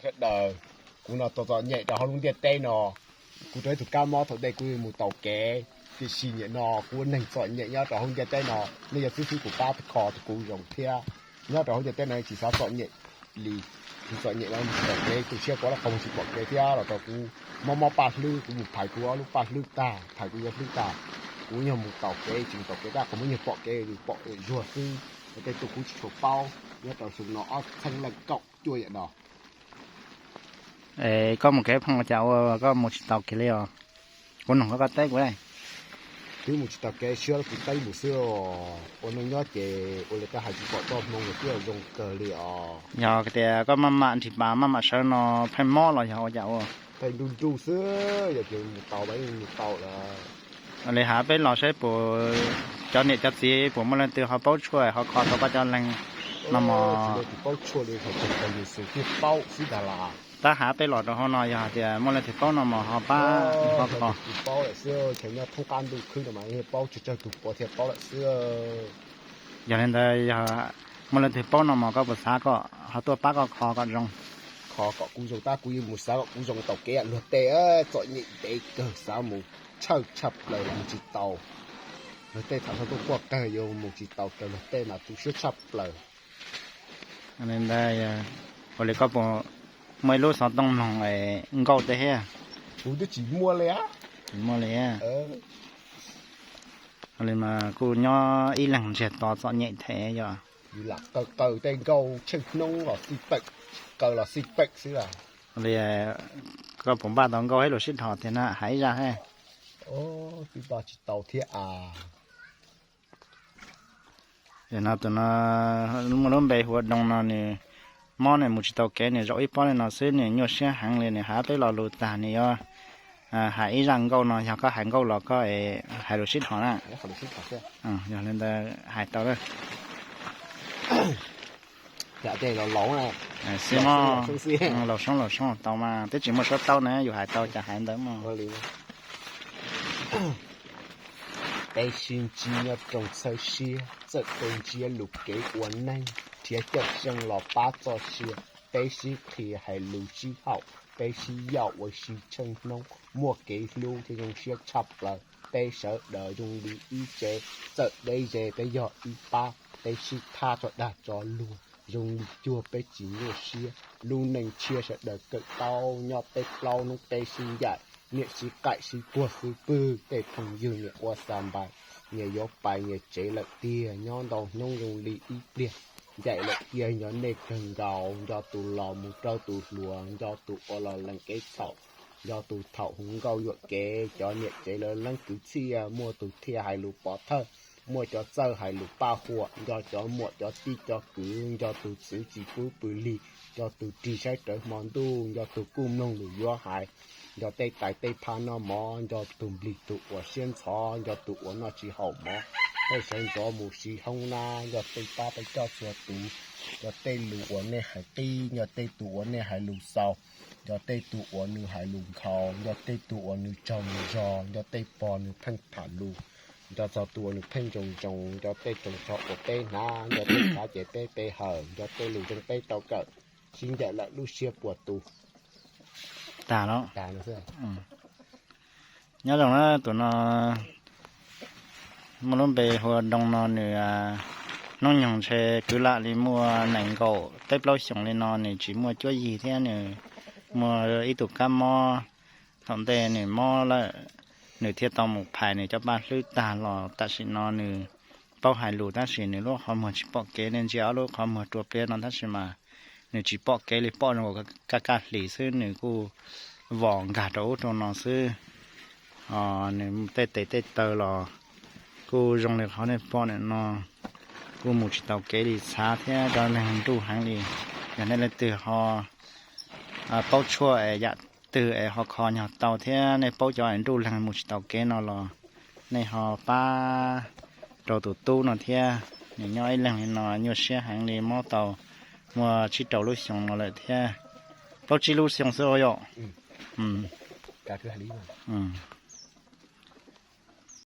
Sawv daws, kuv no tau txom nyem rau hauv lub ntiaj teb no. Kuv rau ib tug kab mob thaum ntej kuv yuav mus taus kev, tiam sis nim no kuv ua neeg txom nyem nyob rau hauv ntiaj teb no, nej yuav xwb xwb kuv pab kho rau kuv zoo thiab. Nyob rau hauv ntiaj teb no tsis xav txom nyem li, tsis txom nyem los mus tsis pom kev, tu siab kuv ob lub qhov muag tsis pom kev thiab los rau kuv mob mob paj hlwb, kuv mus phais kuv ob lub paj hlwb tag, phais kuv ob hlwb tag, kuv nyuag mus taus kev tsis mus taus kev tab qhov muag nyuag pom kev pom zuag xwb. Tej tug kuv tsis tshua paub, nyob rau xyoo no ob txhiab leej kaum cuaj yam no. Koj mus kev phooj ua cas ua koj mus tsis taus kev li os? Kuv noog koj, koj teb kuv. Twb mus tsis taus kev, siab kuv teb mus xwb os. Ua neej nyob ces ua li koj hais tsis pom txoj hmoo los twb zoo kawg li os. Yog tias koj maj mam nrhiav pas maj mam sawv no pheej mob los yog ua cas ua? Pheej nruj nruj xwb, yog tias mus tau mas yeej mus tau lawm. Li hais peb los saib puas, cov niam cov txiv puas muaj leej twg ho paub tshuaj ho kho tau koj cov leeg no mog? Tsis paub tshuaj li, hais txog yus xwb thiaj paub xwb ntag las. Tab hais peb los rau hauv no yog hais tias muaj leej twg paub no mog ho pab ho kho. Tsis paub lawm xwb, chaw nyob thoob qab ntuj khwb no mas yeej paub tsawg tsawg tus puav thiaj paub lawm xwb. Yog li ntawd yog muaj leej twg paub no mog koj puas xav kom ho tuaj pab koj kho kom zoo? Kho kom kuv zoo tab kuv yuav mus xav kom kuv zoo taus kev luag tej txom nyem ntev kawg, xav mus tshawj tshaj plaws mus tsis taus. Luag tej tham txog tuaj quaj kawg yuav mus tsis taus raws luag tej mas tu siab tshaj plaws. Li ntawd, ua li koj puas muaj ib lub xov tooj mloog nkauj tej thiab? Kuv twb tsis muaj li. Tsis muaj li. Ua li mas kuj nyob ib leeg ntsiag to txom nyem thiab yog. Yus lam qaws qaws tej nkauj tsheej hnub los xij peem, tsis qaws los xij peem xwb las. Ua li koj puas npaj tau nkauj thiab lus sib dhos tiag na, hais ib zaj thiab. Twb npaj tsis tau thiab as. No tus no muaj lub npe hu ua Doo no nws mob nws mus tsis tau kev, nws zaum ib pob li no xwb nws nyuaj siab heev li, nws hais peb lo lus tag nws yuav hais ib zaj nkauj no, yog koj hais nkauj los koj hais lus sib dhos na. Yog li ntawd hais tau. Xib mos, laus soob laus soob tau mas twb tsis muaj suab taub na, yus hais tau cas hais ntawd mog. Peb sib ntsib nyob rooj txhawb siab, txawm tej ntsiab lus kev ua neej, nrhiav cawm seej los pab txoj sia. Peb sib qhia hais lus sib haum, peb sib yaum ua si tsheej hnub, muaj kev hlub thiab zoo siab tshaj plaws. Peb sawv daws zoo li ib tsev, txawm deb ze peb yog ib pab. Peb sib thab tso dag tso luag, zoo li cuag peb tsis nyuaj siab. Lub neej tshiab sawv daws kawm taub, nyob peb plaub hnub peb sib ncaim, niam sib qaim sib puag xwb pwg. Tej phooj ywg niam ua xa npais, nyias yuav pais nyias tsev lawm tiag, nyob ntau hnub zoo li ib pliag, ncaim lawm tiag nco nej kawg nkaus. Nco tus laus mus raug tus hluas, nco tus ua los lees kev txhaum, nco tus thaum hu nkauj yuam kev. Cov niam tsev lawv leeb kwv txhiaj, muaj tus thiaj hais lus pov thawj, muaj cov txawj hais lus paj huam. Nco cov muam cov tij cov kwv, nco tus txwv tsis pub pw lig, nco tus rig saib rawv hmo ntuj, nco tus kuj mloog lus yuav hais. Nco tej tais tej phaj noj mov, nco tus nplig tus uas siab ntxhov, nco tus uas noj tsis haum mov, tej sawv ntxov mus siv hoob nab. Nco tej pab peb coj txhua tus, nco tej lus uas nej hais qib, nco tej tus uas nej hais lus xaus, nco tej tus uas nws hais lus nkhaus, nco tej tus uas nws tsaug nws zog, nco tej pog nws pheej tham lus, nco txog tus uas nws pheej ntsoos ntsoos, nco tej tsoos txog uas peb hnav, nco tej txhav ces peb pe hawm, nco tej lus zoo peb tau kawm, sib ncaim lawm lub siab puas tu. Tag los? Nyob zoo na, tus no muaj lub npe hu ua Doo no nws hnub nyoog ntshe kwv lam li muaj nees nkaum peb plaub xyoos li no, nws tsis muaj cuab yig thiab nws muaj ib tug kab mob. Thaum ntej nws mob lawm, nws thiaj tau mus phais nws cov paj hlwb tag los tam sim no nws paub hais lus tab sis nws lub qhov muag tsis pom kev, nej ntsia ob lub qhov muag rua pliab no tab sis mas nws tsis pom kev li, pom zoo kaj kaj hlis xwb, nws kuj vom nkag rau ub rau no xwb. Nws tej tes tej taw los kuj zoo li qhov nej pom ntawm no, kuj mus tsis tau kev li, txhav thiab cov neeg nruj heev li. Yog nej leej twg ho paub tshuaj es yam twg es ho kho nyog tau thiab nej paub cov es nruj leeg mus tsis tau kev no los nej ho pab rau tus tub no thiab. Nws nyob ib leeg li no nyuaj siab heev li, mob tau muaj tsib rau lub xyoo no lawm thiab. Plaub tsib lub xyoo xwb yom.